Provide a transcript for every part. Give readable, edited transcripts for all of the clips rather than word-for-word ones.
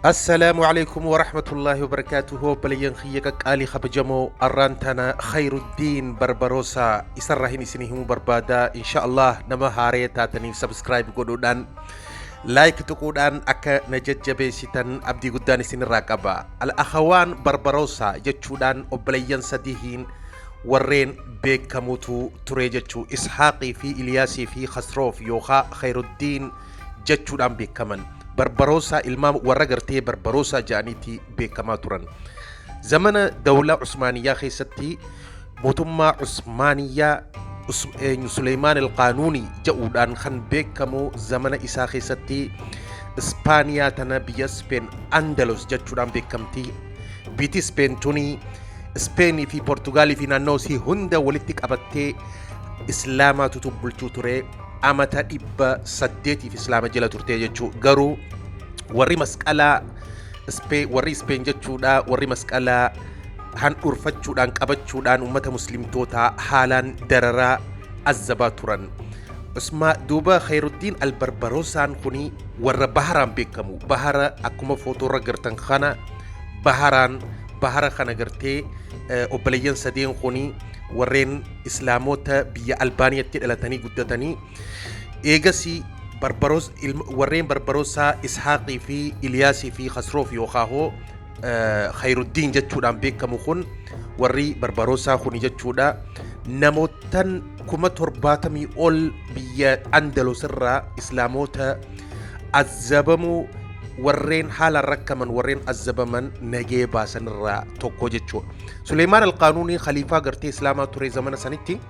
Assalaamu alaikum warahmatullaahi wabarakaatuhu. Obboleeyyan kiyya qaqqaalii kabajamoo, arraan tana Khayruddiin Barbaroosaa isarraa hin isinii himuu barbaada. Insha Allah nama haaree taataniif subscribe godhuudhaan, like tuquudhaan akka na jajjabeessitan abdii guddaan isinirraa qaba. Al akhawaan Barbaroosaa jechuudhaan obboleeyyan sadihiin warreen beekamutu ture jechuu. Ishaaqii fi Iliyaasii fi Khasroof yookaa Khayruddiin jechuudhaan beekaman. Barbaroosaa ilmaan warra gartee Barbaroosaa jedhaniitti beekamaa turan. Zamana dawlaa Usmaaniyyaa keessatti mootummaa Usmaaniyyaa eenyu Suleymaan Alqaanuunii jedhuudhaan kan beekamu zamana isaa keessatti Ispaaniyaa tana biyya Speen Andalus jechuudhaan beekamti. Biyyi Speen tuni Speenii fi Portugaalii fi naannoo isii hunda walitti qabattee Islaamaatutu bulchuu ture. Amata 800f Islaama jala turte jechuu. Garuu warri masqalaa, warri Ispeen jechuudha, warri masqalaa handhurfachuudhaan qabachuudhaan ummata muslimtootaa haalaan dararaa azzabaa turan. Usmaa duuba Khayruddiin Albarbaroosaan kuni warra baharaan beekamu. Bahara akkuma footoorra gartan kana baharaan bahara kana gartee obboleeyyan sadeen kuni warreen Islaamoota biyya Albaaniyatti dhalatanii guddatanii, eegasii Barbaroos warreen Barbaroosaa Ishaaqii fi Iliyaasii fi Khasroof yookaahoo Khayruddiin jechuudhaan beekamu kun, warri Barbaroosaa kuni jechuudha, namootan 70,000 ol biyya Andalos irraa Islaamoota azabamuu, warreen haalaan rakkaman, warreen azabaman nagee baasan irraa tokko jechuudha. Suleymaan Alqaanuunii khaliifaa gartee Islaamaa ture zamana sanitti.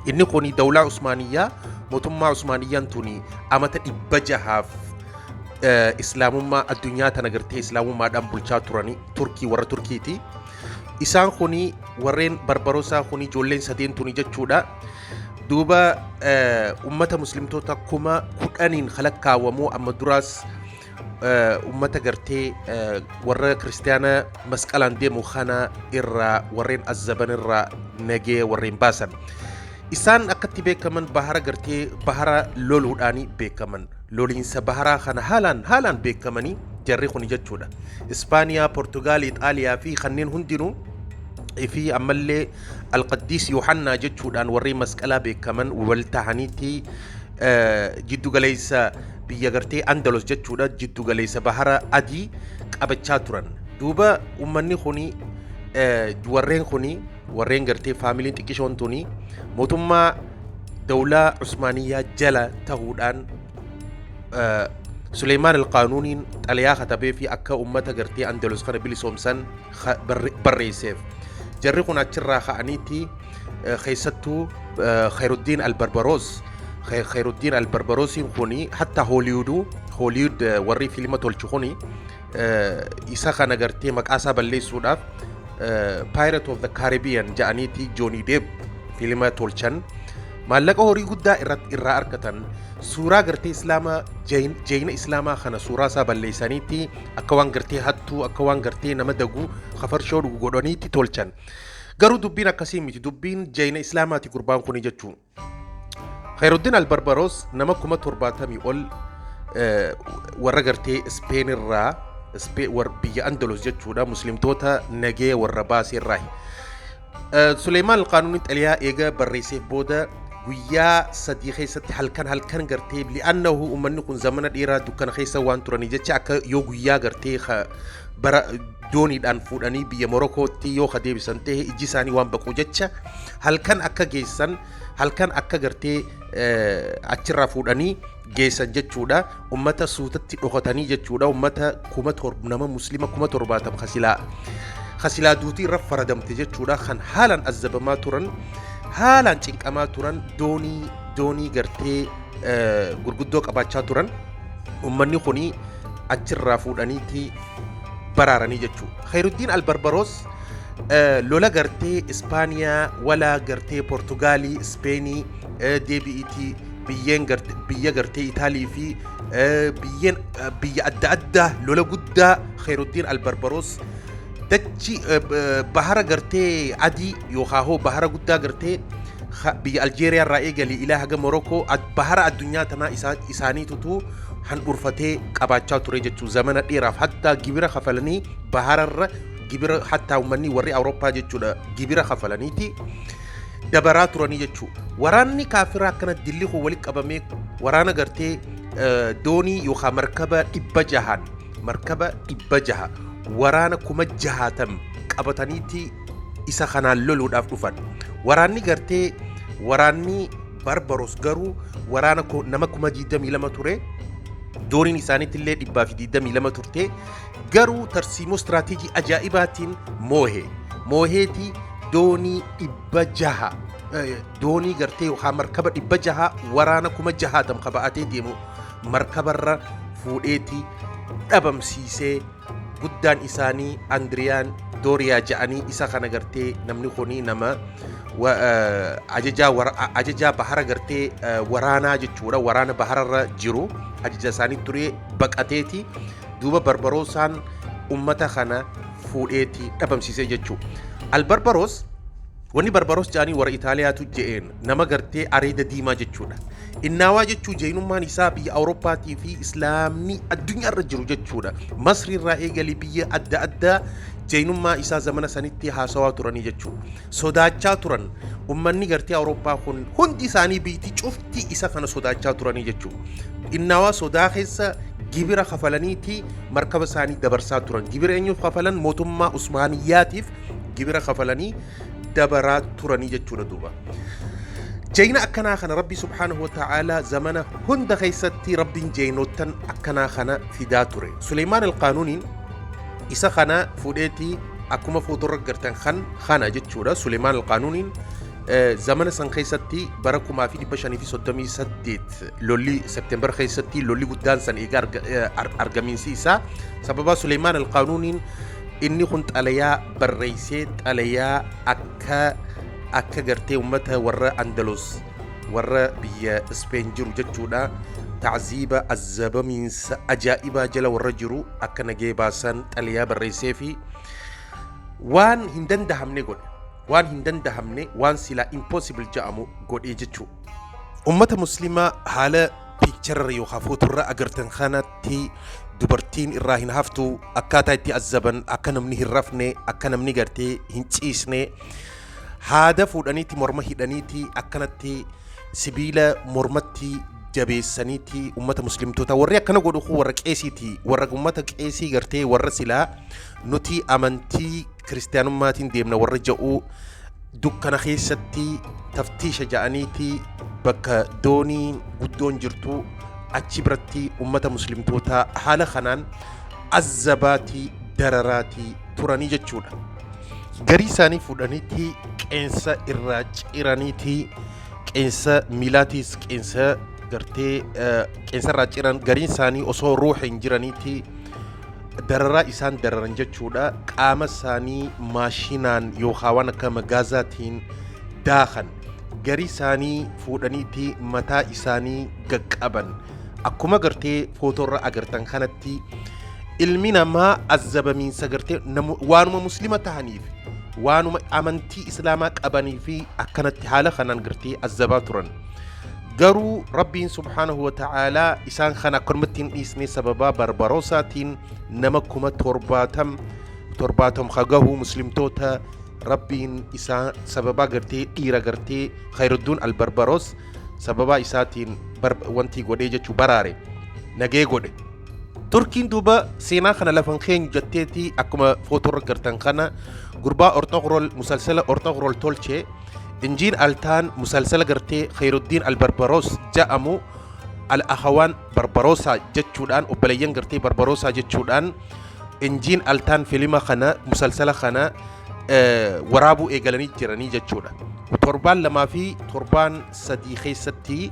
Inni kuni dawlaa Usmaaniyyaa, mootummaa Usmaaniyyaan tuni amata 600f Islaamummaa addunyaa tana gartee Islaamummaadhaan bulchaa turanii Turkii, warra Turkiiti. Isaan kuni warreen Barbaroosaa kuni ijoolleen sadeen tuni jechuudha. Duuba ummata muslimtoota 10,000n kalakkaawwamu amma duraas ummata gartee warra kiristiyaana masqalaan deemu kana irraa warreen azzaban irraa nagee warreen baasan. Isaan akkatti beekaman bahara gartee bahara loluudhaanii beekaman. Loliinsa baharaa kana haalaan haalaan beekamanii jarri kuni jechuudha. Ispaaniyaa, Portugaal, Ixaaliyaa fi kanneen hundinuu fi ammallee Alqaddiis Yohannaa jechuudhaan warreen masqalaa beekaman wal tahaniitti jiddu galeessa biyya gartee Andalos jechuudha, jiddu galeessa bahara adii qabachaa turan. Duuba uummanni kuni, warreen kuni, warreen gartee faamiliin xiqqishoon tuni mootummaa dawlaa Usmaaniyyaa jala tahuudhaan Suleymaan Alqaanuuniin xalayaa katabee fi akka uummata gartee Andalus kana bilisoomsan barreesseef. Jarri kun achirraa ka'aniitti keessattuu Khayruddiin Albarbaroos, Khayruddiin Albarbaroosiin kuni hatta Hooliwud warri fiilma tolchu kuni isa kana gartee maqaa isaa balleessuudhaaf Pirate of the Caribbean ja'aniiti Johnny Depp fiilma tolchan. Maallaqa horii guddaa irraa argatan. Suuraa gartee Islaamaa, jeeyina Islaamaa kana suuraa isaa balleessaniitti akka waan gartee hattuu, akka waan gartee nama daguu kafarshoo dhugu godhaniitti tolchan. Garuu dubbiin akkasii miti, dubbiin jeeyina Islaamaati gurbaan kuni jechuun. Khayruddin Albarbaroos nama 70,000 ol warra gartee Ispeen irraa, biyya Andalus jechuudha, muslimtoota nagee warra baasee irraa. Suleymaan Alqaanuuniin xaliyaa eega barreesseef booda guyyaa 3 keessatti halkan halkan gartee, li'annahu uummanni kun zamana dheeraa dukkana keessa waan turanii jecha, akka yoo guyyaa gartee bara dooniidhaan fuudhanii biyya Morokootti yoo ka deebisan ta'e ijji isaanii waan baqu jecha, halkan akka geessan, halkan akka gartee achirraa fuudhanii geessan jechuudha. Ummata suutatti dhokatanii jechuudha. Ummata 7,000, nama muslima 70,000 kasilaa duutii irra faradamte jechuudha, kan haalaan azzabamaa turan, haalaan cinqamaa turan, doonii gartee gurguddoo qabaachaa turan. Ummanni kuni achirraa fuudhaniiti baraaranii jechuudha. Khayruddiin Albarbaroos lola gartee Ispaaniyaa walaa gartee Portugaalii, Ispeenii deebi'iitii biyyeen biyya gartee Itaalii fi biyyeen biyya adda addaa lola guddaa Khayruddiin Albarbaroos dachi bahara gartee adii yookaan hoo bahara guddaa gartee biyya Aljeeriyaa irraa eegalee ilaa haga Morokoo bahara addunyaa tanaa isaaniitutu Handhurfatee qabaachaa ture jechuu zamana dheeraaf. Hattaa gibira kafalanii bahararra gibira, hattaa uummanni warri Awurooppaa jechuudha, gibira kafalaniiti dabaraa turanii jechuu. Waraanni kaafiraa akkana dilli kun walitti qabamee waraana gartee doonii yookaan markaba 600n, markaba 600, waraana 60,000 qabataniiti isa kanaan loluudhaaf dhufan. Waraanni gartee waraanni Barbaros garuu waraana nama 22,000 ture. Dooniin isaaniitti illee 122 turte. Garuu tarsiimoo istiraateejii ajaa'ibaatiin moohe. Mooheeti doonii 600, doonii gartee yookaan markaba 600, waraana 60,000 qaba'atee deemu markabarra fuudheeti dhabamsiisee. Guddaan isaanii Andiriyaan Dooriyaa ja'anii isa kana gartee namni kuni nama ajajaa bahara gartee waraanaa jechuudha, waraana bahararra jiru ajaja isaanii ture. Baqateeti duuba Barbaroosaan ummata kana fuudheeti dhabamsiisee jechuudha. Albarbaroos, wanni Barbaroos jedhanii warra Itaaliyaatu je'een, nama gartee areeda diimaa jechuudha. Innaawaa jechuu jeenummaan isaa biyya Awurooppaatii fi Islaamni addunyaarra jiru jechuudha. Masri irraa eegalee biyya adda addaa jeenummaa isaa zamana sanitti haasawaa turanii jechuudha. Sodaachaa turan ummanni gartee Awurooppaa kun hundi isaanii, biitii cufti isa kana sodaachaa turanii jechuudha. Innaawaa sodaa keessa gibira kafalaniiti markaba isaanii dabarsaa turan. Gibira eenyuuf kafalan? Mootummaa Usmaaniyyaatiif gibira kafalanii dabaraa turanii jechuudha duuba. Jeyna akkanaa kana Rabbi subhaanahu wa ta'aalaa zamana hunda keessatti Rabbiin jeynoottan akkanaa kana fidaa ture. Suleymaan Alqaanuuniin isa kana fuudheetii akkuma footorra gartan kan kana jechuudha. Suleymaan Alqaanuuniin zamana san keessatti bara 1538 lolli September keessatti lolli guddaan san egaa argamiinsi isaa sababa Suleymaan Alqaanuuniin inni kun xalayaa barreessee, xalayaa akka gartee ummata warra Andalus, warra biyya Speen jiru jechuudha, tacziiba azzabamiinsa ajaa'ibaa jala warra jiru akka nagee baasan xalayaa barreessee fi waan hin dandahamne godhe, waan hin dandahamne, waan silaa impossible jedhamu godhee jechuu. Ummata Muslimaa haala picturerra yookaan footorra agartan kanatti dubartiin irraa hin haftu. Akkaataa itti azzaban, akka namni hin rafne, akka namni gartee hin ciisne, haada fuudhaniiti morma hidhaniiti akkanatti sibiila mormatti jabeessaniiti ummata Muslimtoota. Warri akkana godhu kun warra qeesiiti, warra ummata qeesii gartee warra silaa nuti amantii kiristiyaanummaatiin deemna warra ja'uu dukkana keessatti taftiisha ja'aniiti bakka doonii guddoon jirtu achi biratti ummata Muslimtoota haala kanaan azzabaatii dararaatii turanii jechuudha. Garii isaanii fuudhaniiti qeensa irraa ciraniiti, qeensa miilaatiis qeensa gartee qeensa irraa ciran. Gariin isaanii osoo ruuxa hin jiraniiti dararaa isaan dararan jechuudha. Qaama isaanii maashinaan yookaan waan akka magaazaatiin daakan. Garii isaanii fuudhaniiti mataa isaanii gaqqaban. Akkuma gartee footoorra agartan kanatti ilmi namaa azzabamiinsa gartee waanuma Muslima tahaniif, waanuma amantii Islaamaa qabanii fi akkanatti haala kanaan gartee azzabaa turan. Garuu Rabbiin subhaanahu wa ta'aalaa isaan kana akkanumatti hin dhiisne. Sababaa Barbaroosaatiin nama 70,000 70 hagahu Muslimtoota Rabbiin isaan sababaa gartee dhiira gartee Khayrudduun Albarbaroos sababaa isaatiin wanti godhee jechuu baraare, nagee godhe. Turkiin duuba seenaa kana lafan keenyu jetteeti akkuma footorra gartan kana gurbaa Ortoqrol musalsala Ortoqrol tolche, Injiin Altaan, musalsala gartee Khayruddiin Albarbaroos ja'amu Al-Akhawaan Barbaroosaa jechuudhaan, obboleeyyan gartee Barbaroosaa jechuudhaan Injiin Altaan filima kana, musalsala kana waraabuu eegalanii jiranii jechuudha. Torbaan 2 fi torbaan 3 keessatti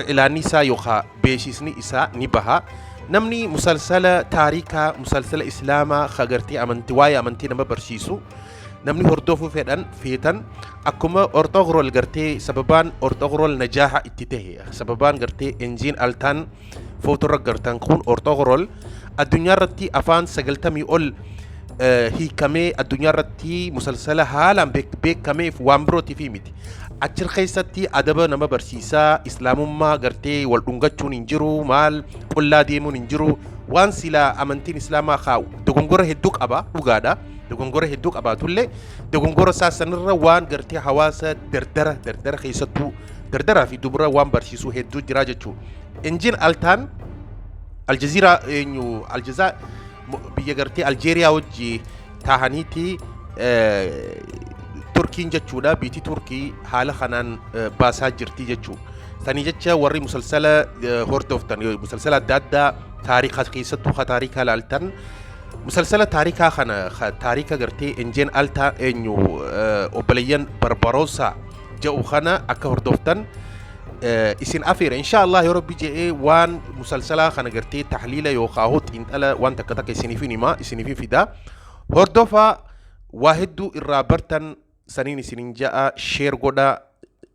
ilaanni isaa yookaan beeksisni isaa ni baha. Namni musalsala taarikaa, musalsala Islaamaa ka gartee amantii, waa'ee amantii nama barsiisu namni hordofuu fedhan feetan, akkuma Ortoqrol gartee sababaan Ortoqrol najaaha itti tahe, sababaan gartee Enjiin Altaan footorra gartan kun Ortoqrol addunyaa irratti afaan 90 ol hiikamee addunyaa irratti musalsala haalaan beekameef waan birootiif miti. Achir keessatti adaba nama barsiisaa, islaamummaa gartee wal dhungachuun hin jiru, maal qullaa deemuun hin jiru. Waan silaa amantiin islaamaa kaa'u dogongora hedduu qaba, dhugaadha. Dogongora hedduu qabaatullee, dogongora isaa sanirra waan gartee hawaasa dardara dardara keessattuu dardaraa fi dubra waan barsiisuu hedduu jira jechuudha. Injin Altaan Aljaziiraa eenyu Aljazaa biyya gartee Aljeeriyaa wajji taahaniiti Turkiin jechuudha. Biitii Turkii haala kanaan baasaa jirti jechuudha. Sanii jecha warri musalsala hordoftan, musalsala adda addaa taarikaa keessattuu ka taarikaa laaltan, musalsala taarikaa kana taarika gartee Injeen Altaa eenyu obboleeyyan Barbaroosaa jedhu kana akka hordoftan isin afeera. Insha Allah, yoo Rabbi jedhee, waan musalsalaa kana gartee tahliila yookaan xiinxala waan takka takka isiniifin hima, isiniifin fida. Hordofaa, waa hedduu irraa bartan. Saniin isinin ja'a, share godha.